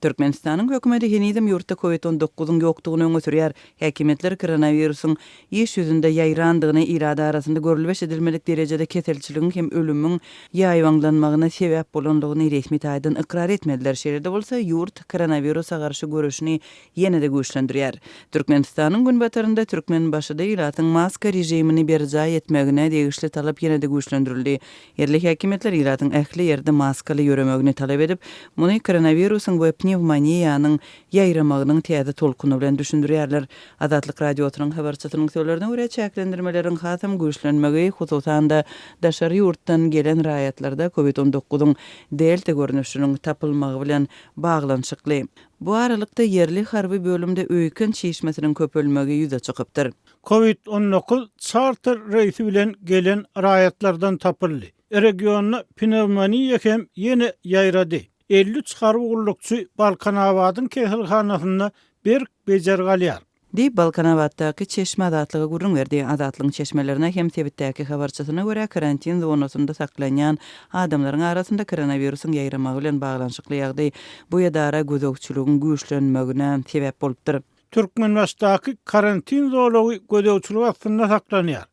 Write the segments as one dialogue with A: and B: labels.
A: Türkmenistanyň hökümeti henizem ýurtda Covid on dokuzyň ýokdugyny öňe sürýär. Häkimiýetler koronawirusyň iş ýüzünde ýaýrandygyny, ilat arasynda görlüp-eşidilmedik derejede keselçiligiň hem ölümiň ýaýbaňlanmagyna sebäp bolandygyny resmi taýdan ykrar etmediler. Şeýle-de bolsa, ýurt koronawirusa garşy göreşini ýene-de güýçlendirýär. Türkmenistanyň günbatarynda Türkmenbaşyda ilatyň maska režimini berjaý etmegine degişli talap ýene-de güýçlendirildi. Ýerli häkimiýetler ilatyň ähli ýerde maskaly ýöremegini talap edip, muny koronawirusyň we pnewmoniýanyň ýaýramagynyň täze tolkuny bilen düşündirýärler. Azatlyk Radiosynyň habarçysynyň sözlerine görä, çäklendirmeleriň hasam güýçlenmegi, hususan-da, daşary ýurtdan gelen raýatlarda covid on dokuzyň delta görnüşiniň tapylmagy bilen baglanyşykly. Bu aralykda, ýerli harby bölümde öýken çişmesiniň köpelmegi ýüze çykypdyr.
B: Covid 19 çarter reýsi bilen gelen raýatlardan tapyldy. Regionda pnewmoniýa hem ýene ýaýrady. 53 harby gullukçy Balkanabadyň keselhanasynda berk bejergi alýar.
A: Diýip, Balkanabatdaky çeşme Azatlyga gürrüň berdi. Azatlygyň çeşmelerine hem sebitdäki habarçysyna görä, karantin zonasynda saklanýan adamlaryň arasynda koronawirusyň ýaýramagy bilen baglanyşykly ýagdaý bu edara gözegçiligiň güýçlenmegine sebäp bolupdyr.
B: Türkmenbaşydaky karantin zolagy gözegçilik astynda saklanýar.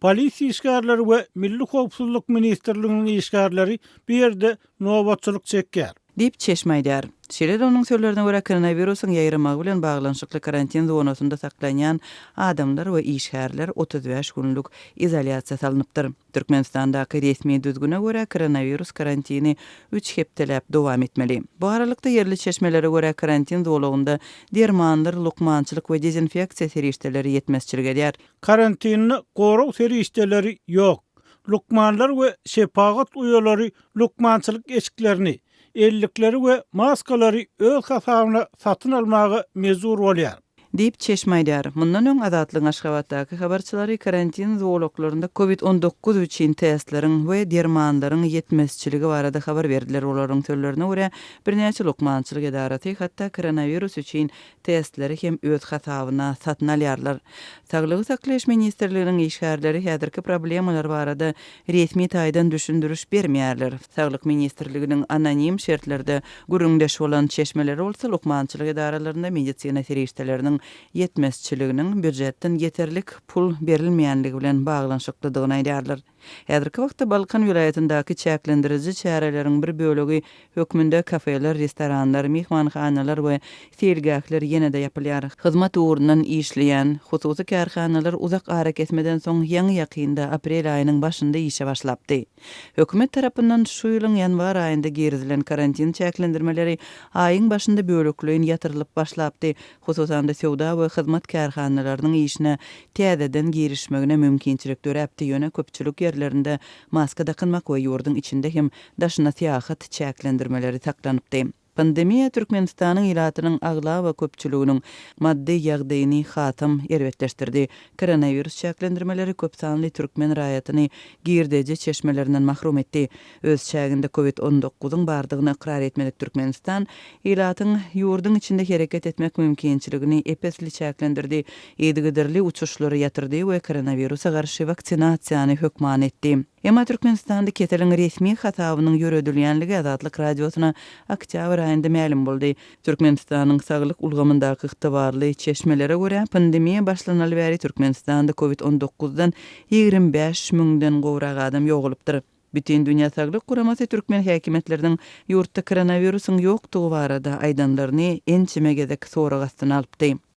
B: Polisiýa işgärleri we Milli howpsuzlyk ministrliginiň işgärleri bu ýerde nobatçylyk çekýär.
A: Diýip, çeşme aýdýar. Şeýle-de onuň sözlerine görä, koronawirusyň ýaýramagy bilen baglanyşykly karantin zonasynda saklanýan adamlar we işgärler 35 günlük izolýasiýa salnypdyr. Türkmenistandaky resmi düzgüne görä, koronawirus karantini üç hepdeläp dowam etmeli. Bu aralykda, ýerli çeşmelere görä, karantin zolagynda dermanlar, lukmançylyk we dezinfeksiýa serişdeleri ýetmezçilik edýär.
B: Karantinde gorag serişdeleri ýok. Lukmanlar we şepagat uýalary lukmançylyk eşiklerini, ellikleri we maskalary öz hasabyna satyn almaga mejbur bolýar.
A: Diýip, çeşme aýdýar. Mundan öň Azatlygyň Aşgabatdaky habarçylary karantin zolaklarynda covid 19 üçin testleriň we dermanlaryň ýetmezçiligi barada habar berdiler. Olaryň sözlerine görä, birnäçe lukmançylyk edarasy hatda koronawirus üçin testleri hem öz hasabyna satyn alýarlar. Saglygy saklaýyş ministrliginiň işgärleri häzirki problemalar barada resmi taýdan düşündiriş bermeýärler. Saglyk ministrliginiň anonim şertlerde gürrüňdeş bolan çeşmeleri bolsa lukmançylyk edaralarynda medisina serişdeleriniň ýetmezçiliginiň býujetden ýeterlik pul berilmeýänligi bilen baglanyşyklydygyny aýdýarlar. Häzirki wagtda Balkan welaýatyndaky çäklendiriji çäreleriň bir bölegi hökmünde kafeler, restoranlar, myhmanhanalar we seýilgähler ýene-de ýapylýar. Hyzmat ugrundan işleýän hususy kärhanalar uzak arakesmeden soň ýaňy-ýakynda, aprel aýynyň başynda işe başlapdy. Hökümet tarapyndan şu ýylyň ýanwar aýynda girizilen karantin çäklendirmeleri aýyň başynda bölekleýin ýatyrylyp başlapdy, hususan-da söwda we hyzmat kärhanalarynyň işine täzeden girişmegine mümkinçilik döräpdi, ýöne köpçülik ýerlerinde maska dakynmak we ýurduň içinde hem daşyna syýahat çäklendirmeleri saklanypdy. Pandemiýa Türkmenistanyň ilatynyň aglaba köpçüliginiň maddy ýagdaýyny hasam erbetleşdirdi. Koronawirus çäklendirmeleri köp sanly türkmen raýatyny girdeji çeşmelerinden mahrum etdi. Öz çäginde covid on dokuzyň bardygyny ykrar etmedik Türkmenistan ilatyň ýurduň içinde hereket etmek mümkinçiligini ep-esli çäklendirdi, yzygiderli uçuşlary ýatyrdy we koronawirusa garşy waksinasiýany hökman etdi. Emma Türkmenistanda keseliň resmi hasabynyň ýöredilýänligi Azatlyk Radiosyna oktýabr aýynda mälim boldy. Türkmenistanyň saglyk ulgamyndaky ygtybarly çeşmelere görä, pandemiýa başlanaly bäri Türkmenistanda covid on dokuzdan 25 müňden gowrak adam ýogalypdyr. Bütindünýä saglyk guramasy türkmen häkimiýetleriniň ýurtda koronawirusyň ýokdugy barada aýdanlaryny ençeme gezek sorag astyna alypdy.